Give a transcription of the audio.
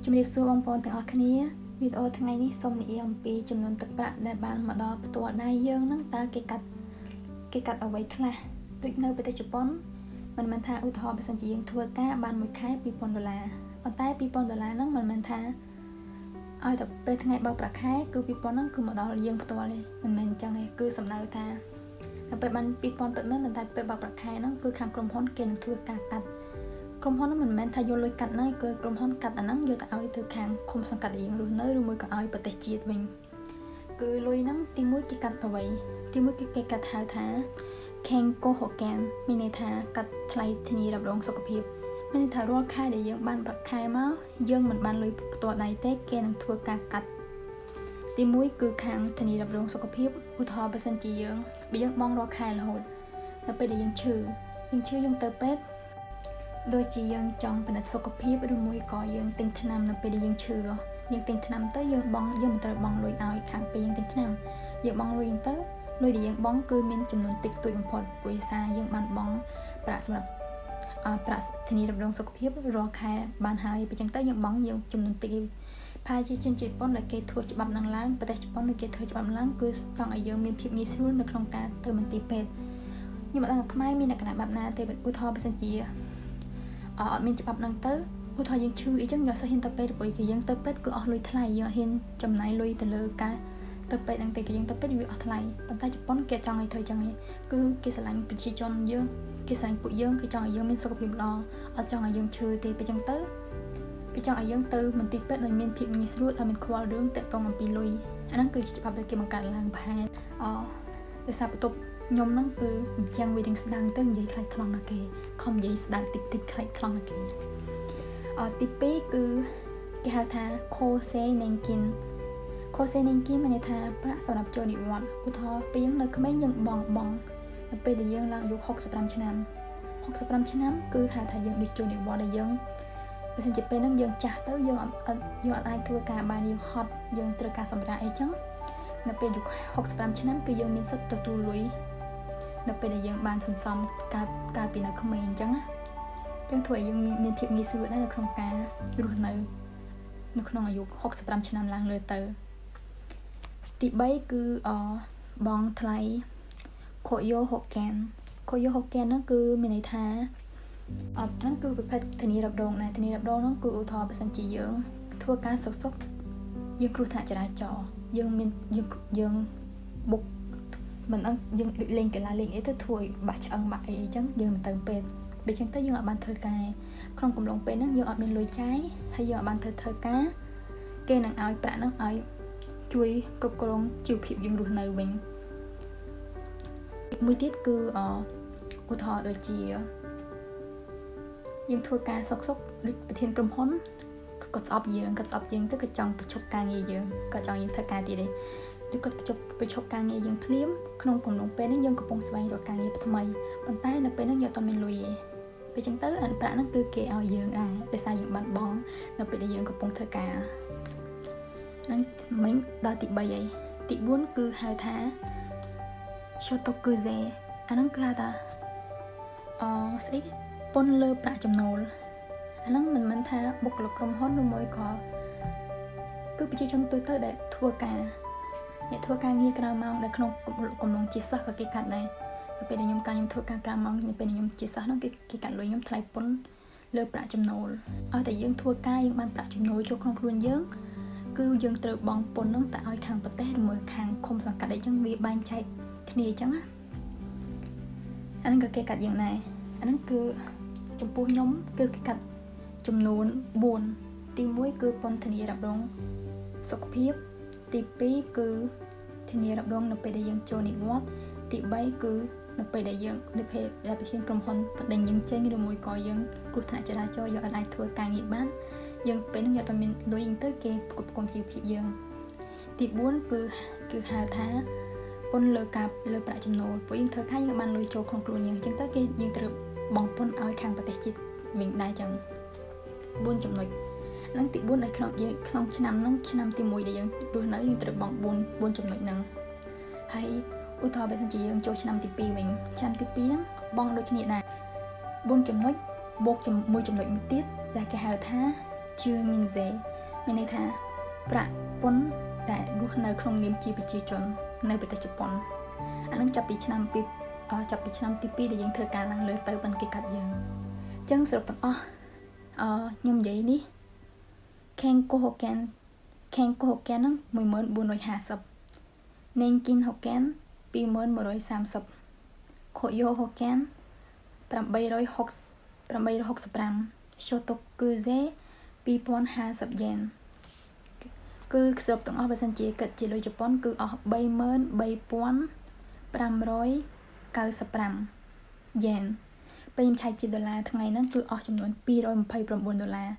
ជំរាបសួរបងប្អូនទាំងអស់គ្នាវីដេអូថ្ងៃនេះសូមនិយាយអំពីចំនួនទឹកប្រាក់ដែលបានមកដល់ផ្ទាល់ដៃយើងហ្នឹងតើគេកាត់អ្វីខ្លះដូចនៅប្រទេសជប៉ុនមិនមែនថាឧទាហរណ៍បើសិនជាយើងធ្វើការបានមួយខែ2000ដុល្លារប៉ុន្តែ2000ដុល្លារហ្នឹងមិនមែនថាឲ្យតែពេលថ្ងៃបើកប្រាក់ខែគឺ2000ហ្នឹងគឺមកដល់យើងផ្ទាល់ទេមិនមែនអញ្ចឹងទេគឺសំដៅថាដល់ពេលបាន2000ពិតមែនប៉ុន្តែពេលបើកប្រាក់ខែហ្នឹងគឺខាងក្រុមហ៊ុនគេនឹងធ្វើការកាត់ក្រុមហ៊ុនហ្នឹងមិនមែនថាយកលុយកាត់ណាគឺក្រុមហ៊ុនកាត់អាហ្នឹងយកទៅឲ្យទៅខាងឃុំសង្កាត់ដែលយើងរស់នៅឬមួយក៏ឲ្យប្រទេសជាតិវិញគឺលុយហ្នឹងទីមួយគេកាត់អ្វីទីមួយគឺគេកាត់ហៅថា 健康保険 មានន័យថាកាត់ថ្លៃធានារ៉ាប់រងសុខភាពមានន័យថារាល់ខែដែលយើងបានប្រាក់ខែមកយើងមិនបានលុយផ្ទាល់ដៃទេគេនឹងធ្វើការកាត់ទីមួយគឺខាងធានារ៉ាប់រងសុខភាពឧទាហរណ៍បើសិនជាយើងបើយើងបង់រាល់ខែរហូតដល់ពេលដែលយើងឈឺយើងឈឺយើងទៅពេទ្យដូចជាយើងចង់ពិនិត្យសុខភាពឬមួយក៏យើងទិញថ្នាំនៅពេលដែលយើងឈឺយើងទិញថ្នាំទៅយើងបង់យើងមិនត្រូវបង់លុយឲ្យខាងពេលយើងទិញថ្នាំយើងបង់លុយទៅលុយដែលយើងបង់គឺមានចំនួនតិចតួចបំផុតព្រោះសារយើងបានបង់ប្រាក់សម្រាប់ប្រាក់ធានារ៉ាប់រងសុខភាពរាល់ខែបានហើយអញ្ចឹងទៅយើងបង់យើងចំនួនតិចផាជាជនជាតិជប៉ុនដែលគេធ្វើច្បាប់នឹងឡើងប្រទេសជប៉ុនដែលគេធ្វើច្បាប់ឡើងគឺចង់ឲ្យយើងមានភាពងាយស្រួលនៅក្នុងការទៅមន្ទីរពេទ្យខ្ញុំអត់ដឹងថាខ្មែរមានលក្ខណៈបែបណាទេឧទាហរណ៍បើសិនជាអត់មានច្បាប់ហ្នឹងទៅឧទាហរណ៍យើងឈឺអីចឹងយកសិស្សហ៊ានទៅពេទ្យព្រោះគេយើងទៅពេទ្យគឺអស់លុយថ្លៃយើងអត់ហ៊ានចំណាយលុយទៅលើការទៅពេទ្យហ្នឹងទេគេយើងទៅពេទ្យវាអស់ថ្លៃប៉ុន្តែជប៉ុនគេចង់ឲ្យធ្វើចឹងឯងគឺគេស្រឡាញ់ប្រជាជនយើងគេស្រឡាញ់ពួកយើងគេចង់ឲ្យយើងមានសុខភាពល្អអត់ចង់ឲ្យយើងឈឺទេពេលចឹងទៅគេចង់ឲ្យយើងទៅមន្ទីរពេទ្យដោយមានភាពងាយស្រួលដោយមិនខ្វល់រឿងតាក់ទងអំពីលុយអាហ្នឹងគឺជាច្បាប់ដែលគេបង្កើតឡើងប្រហែលអដោយសារបន្ទប់ខ្ញុំហ្នឹងគឺអញ្ចឹងវារៀងស្ដាងទៅនិយាយខ្លាចថ្លង់ណាស់គេខំនិយាយស្ដាងតិចតិចខ្លាចថ្លង់ណាស់គេអទី2គឺគេហៅថា 厚生年金 厚生年金 មានន័យថាប្រាក់សម្រាប់ចូលនិវត្តន៍ឧទាហរណ៍ពេលយើងនៅក្មេងយើងបង់បង់នៅពេលដែលយើងឡើងអាយុ65ឆ្នាំ65ឆ្នាំគឺហៅថាយើងដូចចូលនិវត្តន៍ដែលយើងបើសិនជាពេលហ្នឹងយើងចាស់ទៅយើងអត់យើងអត់អាចធ្វើការបានយើងហត់យើងត្រូវការសម្រាកអីចឹងនៅពេលអាយុ65ឆ្នាំគឺយើងមានសិទ្ធិទទួលលុយនៅពេលដែលយើងបានសន្សំកាលកាលពីនៅក្មេងអញ្ចឹងណាចឹងធ្វើឲ្យយើងមានភាពងាយស្រួលដែរនៅក្នុងការរស់នៅនៅក្នុងអាយុ65ឆ្នាំឡើងលើទៅទី3គឺអបងថ្លៃ雇用保険雇用保険 ហ្នឹងគឺមានន័យថាអត់ហ្នឹងគឺប្រភេទធានារ៉ាប់រងដែរធានារ៉ាប់រងហ្នឹងគឺឧទាហរណ៍បើសិនជាយើងធ្វើការសុកសុកយើងគ្រោះថ្នាក់ចរាចរណ៍យើងមានយើងយើងបុកមិនដឹងយើងដូចលេងកីឡាលេងអីទៅធ្វើឲ្យបាក់ឆ្អឹងបាក់អីអញ្ចឹងយើងមិនទៅពេទ្យបើចឹងទៅយើងអត់បានធ្វើការក្នុងកំឡុងពេលហ្នឹងយើងអត់មានលុយចាយហើយយើងអត់បានធ្វើធ្វើការគេនឹងឲ្យប្រាក់ហ្នឹងឲ្យជួយគ្រប់គ្រងជីវភាពយើងរស់នៅវិញមួយទៀតគឺអឧទាហរណ៍ដូចជាយើងធ្វើការសុកសុកដូចប្រធានក្រុមហ៊ុនគាត់ស្អប់យើងគាត់ស្អប់យើងទៅគាត់ចង់បញ្ឈប់ការងារយើងគាត់ចង់យើងធ្វើការទៀតទេឬគាត់បញ្ឈប់បញ្ឈប់ការងារយើងភ្លាមក្នុងកំឡុងពេលនេះយើងកំពុងស្វែងរកការងារថ្មីប៉ុន្តែនៅពេលហ្នឹងយើងអត់មានលុយទេពេលចឹងទៅអាប្រាក់ហ្នឹងគឺគេឲ្យយើងដែរដោយសារយើងបានបង់នៅពេលដែលយើងកំពុងធ្វើការហ្នឹងមិញដល់ទី3ហើយទី4គឺហៅថា 所得税 អាហ្នឹងគឺហៅថាអស្អីពន្ធលើប្រាក់ចំណូលអាហ្នឹងមិនមែនថាបុគ្គលិកក្រុមហ៊ុនឬមួយក៏គឺប្រជាជនទូទៅដែលធ្វើការអ្នកធ្វើការងារក្រៅម៉ោងដែលក្នុងកំឡុងជាសិស្សក៏គេកាត់ដែរនៅពេលដែលខ្ញុំការខ្ញុំធ្វើការក្រៅម៉ោងនៅពេលដែលខ្ញុំជាសិស្សហ្នឹងគេគេកាត់លុយខ្ញុំថ្លៃពន្ធលើប្រាក់ចំណូលឲ្យតែយើងធ្វើការយើងបានប្រាក់ចំណូលចូលក្នុងខ្លួនយើងគឺយើងត្រូវបង់ពន្ធហ្នឹងទៅឲ្យខាងប្រទេសឬមួយខាងឃុំសង្កាត់អីចឹងវាបែងចែកគ្នាអញ្ចឹងណាអាហ្នឹងក៏គេកាត់យើងដែរអាហ្នឹងគឺចំពោះខ្ញុំគឺគេកាត់ចំនួន4ទី1គឺពន្ធធានារ៉ាប់រងសុខភាពទី2គឺធានារ៉ាប់រងនៅពេលដែលយើងចូលនិវត្តន៍ទី3គឺនៅពេលដែលយើងនៅពេលដែលប្រធានក្រុមហ៊ុនបណ្ដេញយើងចេញឬមួយក៏យើងគ្រោះថ្នាក់ចរាចរណ៍យើងអាចធ្វើការងារបានយើងពេលហ្នឹងយើងអត់មានលុយទៅគេគ្រប់គ្រងជីវភាពយើងទី4គឺគឺហៅថាពន្ធលើការលើប្រាក់ចំណូលពួកយើងធ្វើការយើងបានលុយចូលក្នុងខ្លួនយើងអញ្ចឹងទៅគេយើងត្រូវបង់ពន្ធឲ្យខាងប្រទេសជាតិវិញដែរចឹង4ចំណុចហ្នឹងទី4នៅក្នុងយើងក្នុងឆ្នាំហ្នឹងឆ្នាំទី1ដែលយើងរស់នៅយើងត្រូវបង់4 4ចំណុចហ្នឹងហើយឧទាហរណ៍បើសិនជាយើងចូលឆ្នាំទី2វិញឆ្នាំទី2ហ្នឹងបង់ដូចគ្នាដែរ4ចំណុចបូកជាមួយចំណុចមួយទៀតដែលគេហៅថា 住民税。មានន័យថាប្រាក់ពន្ធដែលរស់នៅក្នុងនាមជាប្រជាជននៅប្រទេសជប៉ុនអានឹងចាប់ពីឆ្នាំពីចាប់ពីឆ្នាំទី2ដែលយើងធ្វើការឡើងលើទៅបានគេកាត់យើងអញ្ចឹងសរុបទាំងអស់អឺខ្ញុំនិយាយនេះ 健康保険 健康保険 ហ្នឹង10450 年金保険 2130 雇用保険 860 865 所得税 2050យ៉ែនគឺសរុបទាំងអស់បើសិនជាគិតជាលុយជប៉ុនគឺអស់33,595យ៉ែនពេលខ្ញុំឆែកជាដុល្លារថ្ងៃហ្នឹងគឺអស់ចំនួន229ដុល្លារ។